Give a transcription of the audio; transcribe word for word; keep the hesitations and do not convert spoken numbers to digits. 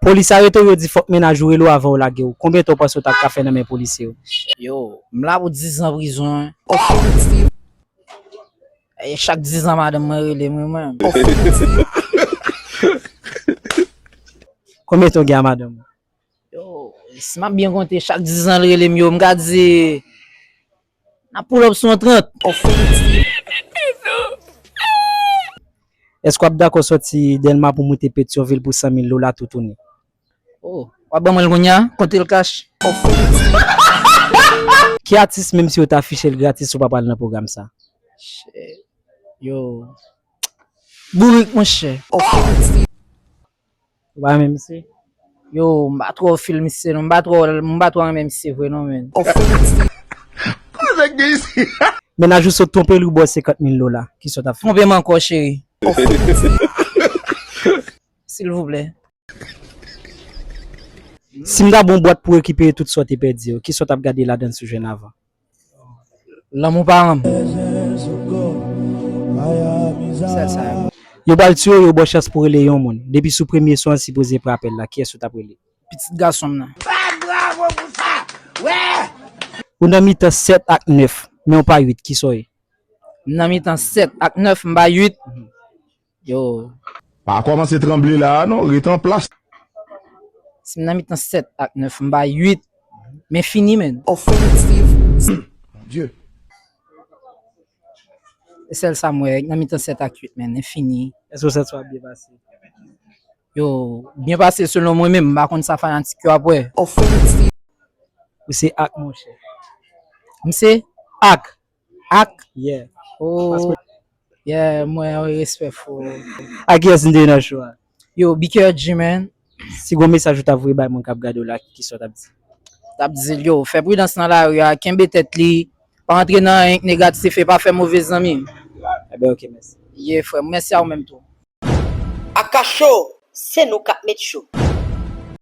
Polis arete w, yo di fòk mennaj ou rele w avan yo lage w. Konbyen tan w panse w t ap ka fè nan men polisye yo? Yo, m la pou diz an prizon, wi. E chak diz an, madanm mwen rele m, wi, mwen. Konbyen tan w gen a madanm ou? Yo, si m ap byen konte, chak diz an l rele m, yo, m ka di, n ap pull up sou yon trant. Èske w ap dakò sòti Dèlma pou moute Petyonvil pou san mil dola toutouni? Oh, w ap ban mwen l kounye a, konte l kach. Ki atis, menm si yo ta afiche l gratis, ou pa pral nan pwogram sa? Shit. Yo. Bourik, monchè. Ou pa renmen misye? Yo, m pa twò feel misye non, m pa twò, m pa twò renmen misye vre non, men. Kòman nèg gen isi? Mennaj ou sot twonpe l, ou ba w senkant mil dola. Kisa w t ap fè? Twonpe m ankò, cheri. Silvouplè. Si m ta ba w yon bwat pou rekipere tout sa w te pèdi yo, kisa w t ap gade ladan l si w jwenn avan? Lanmou paran m. Sèl sa yo. Yo pral tiye w, yo ba w chans pou w rele yon moun. Depi sou premye son an, sipoze pran apèl la, kiyès ou t ap rele? Pitit gason m nan. Bat bravo pou sa! Wè! Ou nan mitan sèt ak nèf, men w pa uit, kisa w ye? M nan mitan sèt ak nèf, m pa uit. Yo. Pa kòmanse tranble la a non, ret an plas. Si m nan mitan sèt ak nèf, m ba uit. Men fini, men. Ofansif. Mon Dieu. E sèl sa m wè, nan mitan sèt ak uit, men, men fini. Èske w santi w ap byen pase? Yo, byen pase selon mwen menm, m pa konn sa fanatik yo ap wè. Ofansif. Ou se ak, monchè. M se ak. Ak? Yeah. Oh. Yeah, mwen, respè fò. Ak kiyès n te nan cho a? Yo, Big G, man. Si gon mesaj ou ta voye bay moun k ap gade w la, kisa w t ap di? T ap di l, yo, fè pridans nan lari a, kenbe tèt li, pa antre nan anyen k negatif e pa fè move zanmi. Ebyen, ok, mèsi. Yeah, frè m, mèsi a ou menm tou. Aka Show, se nou k ap met cho.